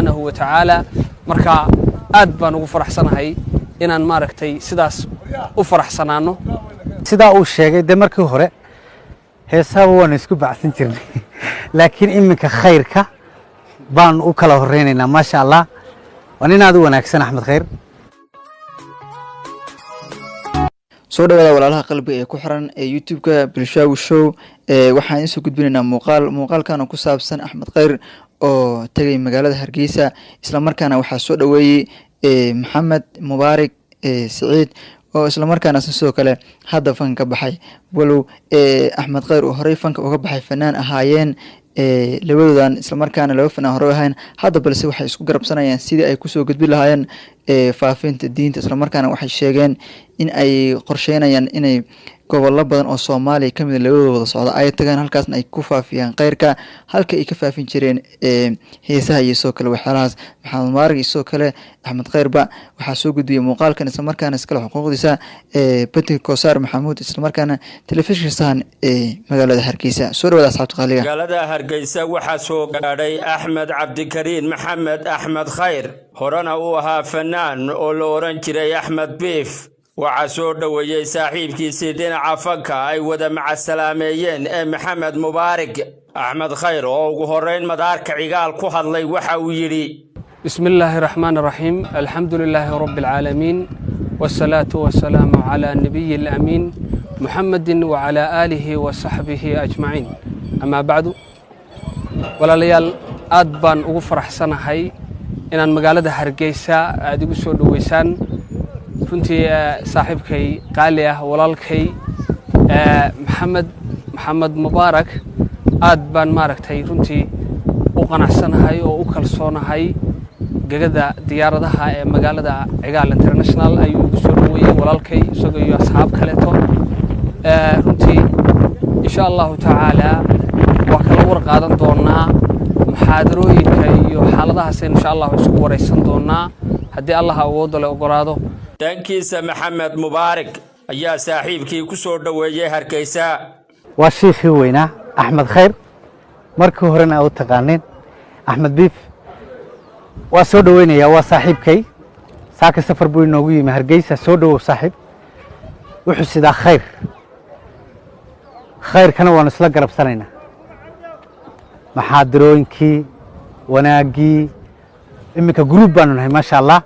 Subxaanahu wa Tacaala. Marka aad baan ugu faraxsanahay inaan, maaragtay, sidaas u faraxsanaano. Sidaa uu sheegay, dee markii hore heesahaba waanu isku bacsan jirnay, laakiin iminka khayrka baanu u kala horeynaynaa. Maasha Allah, waa nin aad u wanaagsan, Axmed Khayr. Soo dhawaada walaalaha qalbiga ee ku xiran ee YouTube-ka Bulshaawi Show. Waxaan idiin soo gudbinaynaa muuqaal, muuqaalkan oo ku saabsan Axmed Khayr oo tegay magaalada Hargeysa. Islamarkaana waxaa soo dhaweeyey Maxamed Mubaarak Siciid, oo islamarkaana sidoo kale hadda fanka ka baxay, walow Axmed Khayr uu horey fanka uga baxay, fanaan ahaayeen labadoodan, islamarkaana laba fanaan hore ahayn hadda, balse waxay isku garabsanayaan sidii ay kusoo gudbin lahaayeen faafinta diinta. Islamarkaana waxay sheegeen in ay qorsheynayaan inay gobollo badan oo Soomaaliya kamid labadooda wada socda ay tagaan, halkaasna ay ku faafiyaan kheyrka halka ay ka faafin jireen heesaha iyo sidoo kale waxyaalahaas. Maxamed Mubaarak iyo sidoo kale Axmed Kheyrba waxaa soo gudbiyey muuqaalkan, islamarkaana iskale xuquuqdiisa Batir Kosaar Maxamuud, islamarkaana telefishinka Sahan ee magaalada Hargeysa. Soo dhawaada, asxaabta qaaliga. Magaalada Hargeysa waxaa soo gaadhay Axmed Cabdikariin Maxamed, Axmed Khayr, horena uu ahaa fanaan oo la odhan jiray Axmed Biif. Waxaa soo dhoweeyey saaxiibkiisii dhinaca fanka ay wada macasalaameeyeen ee Maxamed Mubaarak. Axmed Khayr oo ugu horrayn madaarka Cigaal ku hadlay waxa uu yidhi: بسم الله الرحمن الرحيم، الحمد لله رب العالمين، والصلاة والسلام على النبي الأمين محمد وعلى آله وصحبه أجمعين، أما بعد. Walaalayaal, aad baan ugu faraxsanahay inaan magaalada Hargeysa aad igu soo dhoweysaan. Runtii saaxiibkay qaali ah, walaalkay Maxamed Mubaarak, aad baan, maaragtay, runtii u qanacsanahay oo u kalsoonahay. Gegada diyaaradaha ee magaalada Cigaal International ayuu igu soo dhoweeyey walaalkay, isaga iyo asxaab kaleeto. Runtii, insha Allahu tacaala, waa kala war qaadan doonaa muxaadarooyinka iyo xaaladahaas, insha Allahu isku waraysan doonaa haddii Allah awoodda le ogolaado. Dhankiisa, Maxamed Mubaarak ayaa saaxiibkii ku soo dhoweeyey Hargeysa. Waa shiikhii weynaa, Axmed Khayr, markii horena aa u taqaaneen Axmed Biif. Waa soo dhoweynayaa, waa saaxiibkay. Saaka safar buu inoogu yimi Hargeysa. Soo dhowow, saaxiib. Wuxuu sidaa khayr, khayrkana waanu isla garabsanaynaa, maxaadirooyinkii wanaaggii. Iminka group baanu nahay, maasha Allah.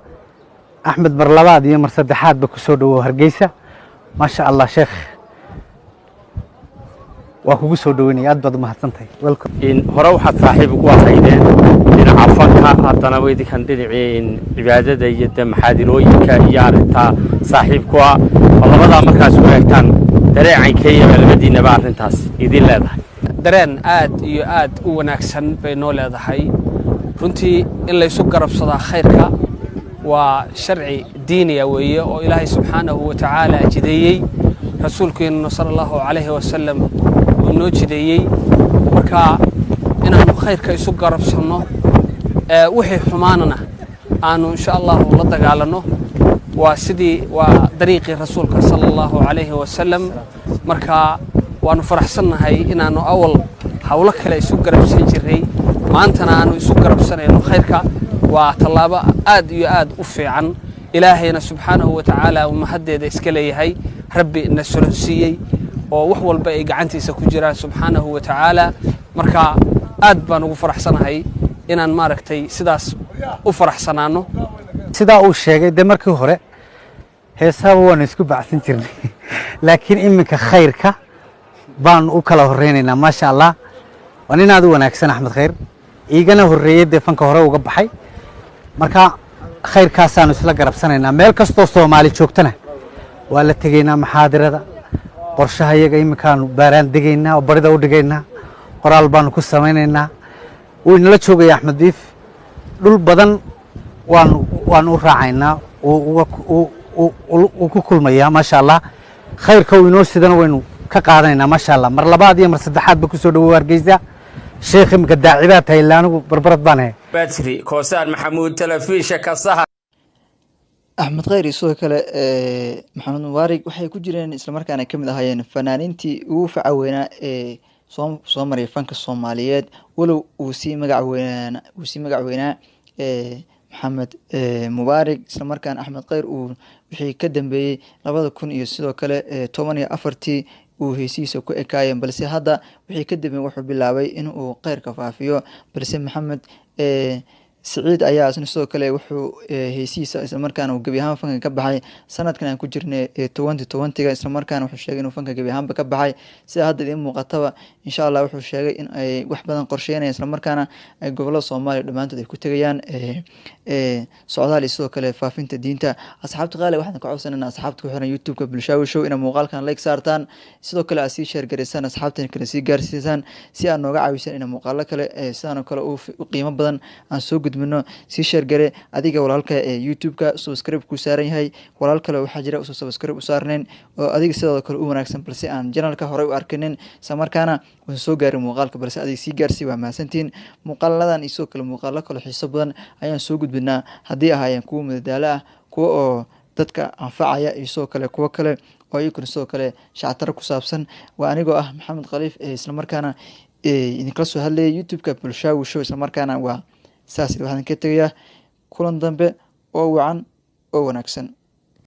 Axmed, mar labaad iyo mar saddexaadba ku soo dhowow Hargeysa. Maasha Allah, sheekh, waa kugu soo dhoweynaya, aad baad u mahadsantahay. Welcome. In hore waxaad saaxiib ugu ahaydeen dhinaca fanka, haddana idinkan dhinacii cibaadada iyo de maxaadirooyinka iyo arrintaa saaxiib ku ah. Oo labadaa markaas u eegtaan, dareencankeyaba labadiinaba arrintaas idin leedahay? Dareen aad iyo aad u wanaagsan bay noo leedahay. Runtii, in laysu garabsadaa khayrka waa sharci diiniya weeye oo Ilaahay subxaanahu wa tacaala jideeyey, rasuulkeenuna sala Allahu calayhi wasalam uu noo jideeyey. Marka inaannu khayrka isu garabsanno, wixii xumaanana aanu insha Allahu la dagaalanno, waa sidii, waa dariiqii rasuulka sala Allahu calayhi wasalam. Marka waannu faraxsannahay inaannu awal howlo kale isu garabsan jirray, maantana aanu isu garabsanayno khayrka. Waa tallaabo aad iyo aad u fiican. Ilaahayna subxaanahu wa tacaala uu mahaddeeda iska leeyahay, Rabbi na solonsiiyey oo wax walba ay gacantiisa ku jiraan subxaanahu wa tacaala. Marka aad baan ugu faraxsanahay inaan, maaragtay, sidaas u faraxsanaano. Sidaa uu sheegay, dee markii hore heesahaba waanu isku bacsan jirnay, laakiin iminka khayrka baanu u kala horeynaynaa. Maasha Allah, waa nin aad u wanaagsan, Axmed Khayr, iigana horreeyey, dee fanka hore uga baxay. Marka khayrkaasaanu isla garabsanaynaa. Meel kastoo Soomaali joogtana waa la tegaynaa maxaadirada. Qorshaha iyaga iminkaanu baaraan degaynaa oo barida u dhigaynaa, qoraal baanu ku samaynaynaa. Wuu inala joogaya Axmed Biif, dhul badan waanu u raacaynaa, wuu ku kulmayaa. Maasha Allah, khayrka uu inoo sidana waynu ka qaadanaynaa. Maasha Allah, mar labaad iyo mar saddexaad ba kusoo dhawow Hargeysa, sheekh. Iminka daacibaad tahay, illa anigu barbarad baan ahay. Badri Koosaan Maxamuud, telefishinka Kasaha. Axmed Khayr iyo sidoo kale Maxamed Mubaarak waxay ku jireen, islamarkaana kamid ahaayeen fanaaniintii ugu faca weynaa ee soo maray fanka Soomaaliyeed, walow uu sii magac weynaa Maxamed Mubaarig, islamarkaana Axmed Kheyr uu wixii ka dambeeyey 2000 iyo sidoo kale 14-tii uu heesihiisa ku ekaayeen, balse hadda wixii ka dambeeyey wuxuu bilaabay in uu kheyrka faafiyo. Balse Maxamed Siciid ayaa isna sidoo kale wuxuu heesihiisa, islamarkaana uu gebi ahaan fanka ka baxay sanadkan aan ku jirnay ee 2020-ga, islamarkaana wuxuu sheegay inuu fanka gebi ahaanba ka baxay sida hadda idiin muuqataba. Insha Allah wuxuu sheegay in ay wax badan qorsheynayaan, islamarkaana ay gobolada Soomaaliya dhammaantood ay ku tegayaan socdaal iyo sidoo kale faafinta diinta. Asxaabta qaali, waxaan ka codsanayna asxaabta ku xiran YouTube-ka Bulshaawi Show inay muuqaalkan like saartaan, sidoo kale aad sii share gareysaan, asxaabtan kale sii gaarsiisaan, si aad nooga caawisaan inay muuqaalo kale sidaan oo kale u qiimo badan aan soo gudbino. Sii share gare adiga walaalka ee YouTube-ka subscribe ku saaran yahay. Walaal kale waxaa jira usan subscribe u saarnayn oo adiga sidoo kale u wanaagsan, balse aan channelka horey u arkinin, isla markaana uusan soo gaarin muuqaalka, balse adiga sii gaarsii. Waa mahadsantihiin. Muuqaaladan iyo sidoo kale muuqaalo kale xiiso badan ayaan soo gudbinaa, haddii ahaayeen kuwa madadaalo ah, kuwa oo dadka anfacaya iyo sidoo kale kuwo kale oo iyaguna sidoo kale shactaro ku saabsan. Waa anigoo ah Maxamed Khaliif ee islamarkaana idinkala soo hadlayay YouTube-ka Bulshaawi Show, islamarkaana waa saas. Waxaan ka tegayaa kulan dambe oo wacan oo wanaagsan.